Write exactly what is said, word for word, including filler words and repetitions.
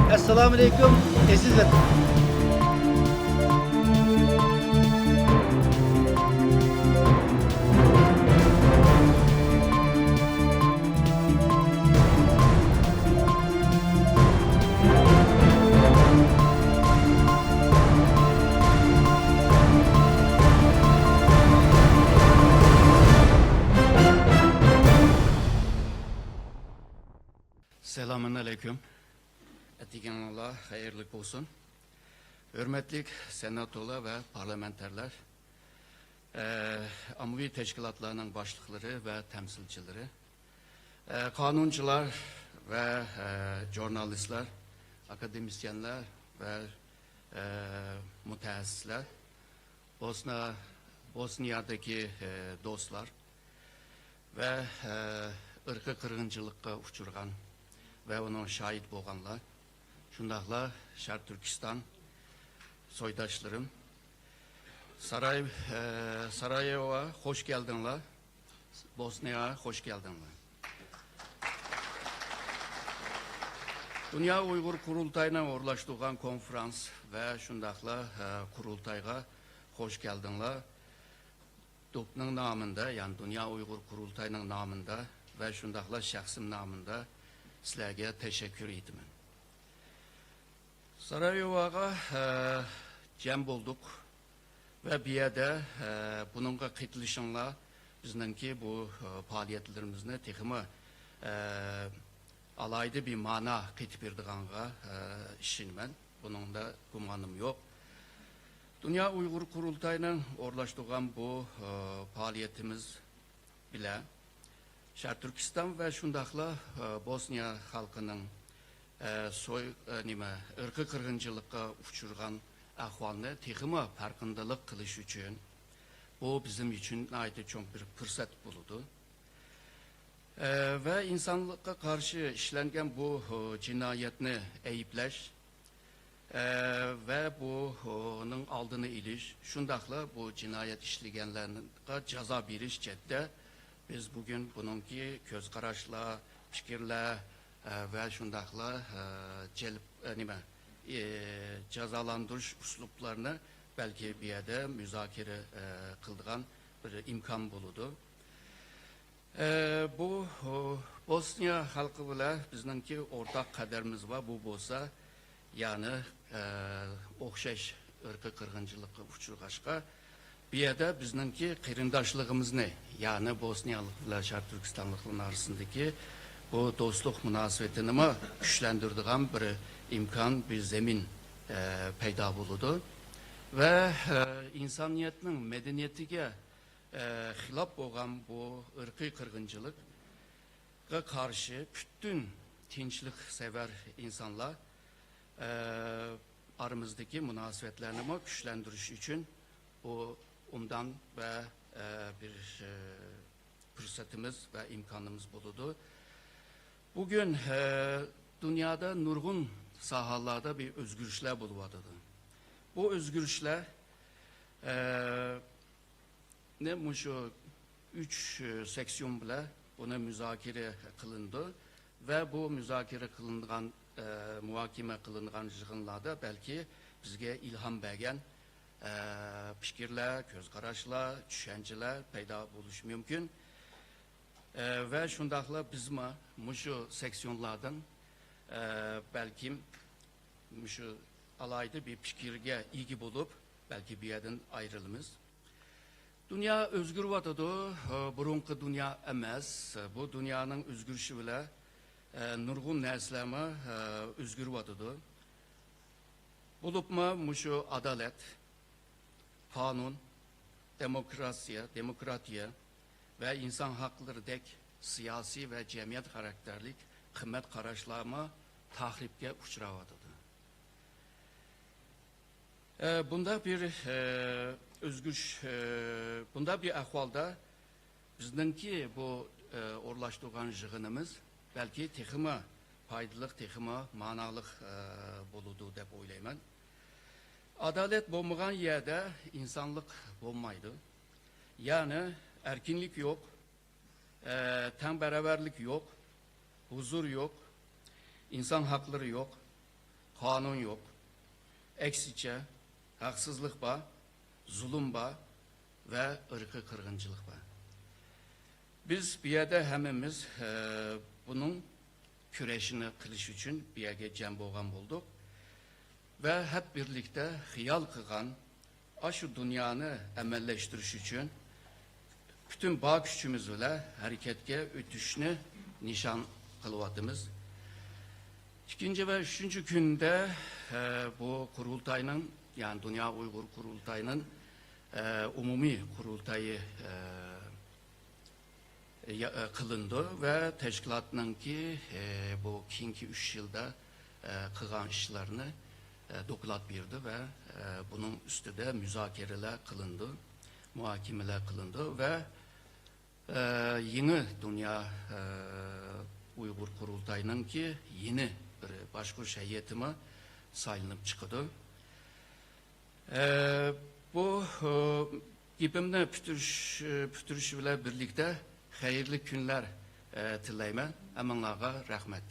ئەسسالامۇئەلەيكۇم، ئەزىز ۋەتەن! سالامۇئەلەيكۇم. ئەتىگىنىڭلار خەيرلىك بولسۇن. ھۆرمەتلىك سېناتورلار ۋە پارلامېنتارلار، ئە، ئاممىۋى تەشكىلاتلارنىڭ باشلىقلىرى ۋە تەمسىلچىلىرى، ئە، قانۇنچىلار ۋە، ئە، ژۇرنالىستلار، ئاكادېمىتسىيەنلەر ۋە، ئە، مۇتەخەسسىسلەر، بوسنا، بوسنىيادىكى، ئە، دوستلار، ۋە، ئە، ئىرقىي قىرغىنچىلىققا ئۇچرىغان ۋە ئۇنىڭ شاھىت بولغانلار، شۇنداقلا شەرقىي تۈركىستان سويداشلىرىم، ساراي-، ئە، سارايېۋوغا خوش كەلدىڭلار، بوسنىياغا خوش كەلدىڭلار. دۇنيا ئۇيغۇر قۇرۇلتايىنىڭ ئورۇنلاشتۇرغان كونفرانس ۋە شۇنداقلا، ئە، قۇرۇلتايغا خوش كەلدىڭلار. دوپنىڭ نامىندا، يەنى دۇنيا ئۇيغۇر قۇرۇلتايىنىڭ نامىندا ۋە شۇنداقلا شەخسىم نامىندا سىلەرگە تەشەككۈر ئېيتىمەن. سارايېۋوغا، ئە، جەم بولدۇق ۋە بۇ يەردە، ئە، بۇنىڭغا قېتىلىشىڭلار بىزنىڭكى بۇ، ئە، پائالىيەتلىرىمىزنى تېخىمۇ، ئە، ئالاھىدە بىر مانا قېتىپ بېرىدىغانغا، ئە، ئىشىنىمەن. بۇنىڭدا گۇمانىم يوق. دۇنيا ئۇيغۇر قۇرۇلتايىنىڭ ئورۇنلاشتۇرغان بۇ، ئە، پائالىيىتىمىز بىلەن شەرقىي تۈركىستان ۋە شۇنداقلا، ئە، بوسنىيە خەلقىنىڭ، ئە، سوي-، ئە، نېمە، ئىرقىي قىرغىنچىلىققا ئۇچرىغان ئەھۋالنى تېخىمۇ پەرقىندىلىق قىلىش ئۈچۈن بۇ بىزىم ئۈچۈن ناھايىتى چوڭ بىر پۇرسەت بولىدۇ. ئە، ۋە ئىنسانلىققا قارشى ئىشلەنگەن بۇ، ئە، جىنايەتنى ئەيىبلەش، ئە، ۋە بۇنىڭ ئالدىنى ئېلىش، شۇنداقلا بۇ جىنايەت ئىشلىگەنلەرگە جازا بېرىش جەھەتتە بىز بۈگۈن بۇنىڭكى كۆز قاراشلار، پىكىرلەر، ئە، ۋە شۇنداقلا، ئە، جەلپ، ئە، نېمە، ئى، جازالاندۇرۇش ئۇسلۇبلارنى بەلكى بۇ يەردە مۇزاكىرە، ئە، قىلىدىغان بىر ئىمكان بولىدۇ. ئە، بۇ، ئۇ، بوسنىيە خەلقى بىلەن بىزنىڭكى ئورتاق قەدەرىمىز بار. بۇ بولسا، يەنى، ئە، ئوخشاش ئىرقىي قىرغىنچىلىققا ئۇچرىغاچقا، بۇ يەردە بىزنىڭكى قېرىنداشلىقىمىزنى، يەنى بوسنىيالىق بىلەن شەرقىي تۈركىستانلىقلارنىڭ ئارىسىدىكى بۇ دوستلۇق مۇناسىۋىتىنىمۇ كۈچلەندۈرىدىغان بىر ئىمكان، بىر زېمىن، ئە، پەيدا بولىدۇ. ۋە، ئە، ئىنسانىيەتنىڭ مەدەنىيىتىگە ئە، خىلاپ بولغان بۇ ئىرقىي قىرغىنچىلىققا قارشى پۈتۈن تىنچلىقسەۋەر ئىنسانلار، ئە، ئارىمىزدىكى مۇناسىۋەتلەرنىمۇ كۈچلەندۈرۈش ئۈچۈن بۇ ئوبدان ۋە، ئە، بىر، ئە، پۇرسىتىمىز ۋە ئىمكانىمىز بولىدۇ. بۈگۈن، ئە، دۇنيادا نۇرغۇن ساھەلەردە بىر ئۆزگىرىشلەر بولۇۋاتىدۇ. بۇ ئۆزگىرىشلەر، ئە، نى مۇشۇ ئۈچ، ئە، سېكسىيون بىلەن بۇنى مۇزاكىرە قىلىنىدۇ ۋە بۇ مۇزاكىرە قىلىنغان، ئە، مۇھاكىمە قىلىنغان يىغىنلاردا بەلكى بىزگە ئىلھام بەرگەن، ئە، پىكىرلەر، كۆز قاراشلار، چۈشەنچىلەر پەيدا بولۇشى مۇمكىن. ئە، ۋە شۇنداقلا بىزمۇ مۇشۇ سېكسىيونلاردىن، ئە، بەلكىم مۇشۇ ئالاھىدە بىر پىكىرگە ئىگە بولۇپ، بەلكى بۇ يەردىن ئايرىلىمىز. دۇنيا ئۆزگىرىۋاتىدۇ. بۇرۇنقى دۇنيا ئەمەس. بۇ دۇنيانىڭ ئۆزگىرىشى بىلەن، ئە، نۇرغۇن نەرسىلەرمۇ، ئە، ئۆزگىرىۋاتىدۇ. بولۇپمۇ مۇشۇ ئادالەت، قانۇن، دېموكراتىيە، دېموكراتىيە ۋە ئىنسان ھەقلىرىدەك سىياسىي ۋە جەمئىيەت خاراكتېرلىك قىممەت قاراشلارمۇ تەھرىپكە ئۇچراۋاتىدۇ. ئە، بۇنداق بىر، ئە، ئۆزگىرىش، ئە، بۇنداق بىر ئەھۋالدا بىزنىڭكى بۇ، ئە، ئورۇنلاشتۇرغان يىغىنىمىز بەلكى تېخىمۇ پايدىلىق، تېخىمۇ مانالىق، ئە، بولىدۇ دەپ ئويلايمەن. ئادالەت بولمىغان يەردە ئىنسانلىق بولمايدۇ. يەنى ئەركىنلىك يوق، ئە، تەڭ باراۋەرلىك يوق، ھۇزۇر يوق، ئىنسان ھەقلىرى يوق. قانۇن يوق. ئەكسىچە، ھەقسىزلىق بار، زۇلۇم بار ۋە ئىرقىي قىرغىنچىلىق بار. بىز بۇ يەردە ھەممىمىز، ئە، بۇنىڭ كۈرەشىنى قىلىش ئۈچۈن بۇ يەرگە جەم بولغان بولدۇق ۋە ھەپ بىرلىكتە خىيال قىلغان، ئاشۇ دۇنيانى ئەمەللەشتۈرۈش ئۈچۈن پۈتۈن بار كۈچىمىز بىلەن ھەرىكەتكە ئۆتۈشنى نىشان قىلىۋاتىمىز. ئىككىنچى ۋە ئۈچىنچى كۈندە، ئە، بۇ قۇرۇلتاينىڭ، يەنى دۇنيا ئۇيغۇر قۇرۇلتاينىڭ، ئە، ئومۇمىي قۇرۇلتايى، ئە، يا-، ئە، قىلىنىدۇ ۋە تەشكىلاتنىڭكى، ئە، بۇ كېيىنكى ئۈچ يىلدا، ئە، قىلغان ئىشلارنى، ئە، دوكلات بېرىدۇ ۋە، ئە، بۇنىڭ ئۈستىدە مۇزاكىرىلەر قىلىنىدۇ، مۇھاكىمىلەر قىلىنىدۇ ۋە، ئە، يېڭى دۇنيا، ئە، ئۇيغۇر قۇرۇلتاينىڭكى يېڭى بىر باشقۇرۇش ھەيئىتىمۇ سايلىنىپ چىقىدۇ. ئە، بۇ، ئە، گېپىمنى پۈتتۈرۈش، پۈتتۈرۈش بىلەن بىرلىكتە خەيرلىك كۈنلەر، ئە، تىلەيمەن. ھەممىڭلارغا رەھمەت.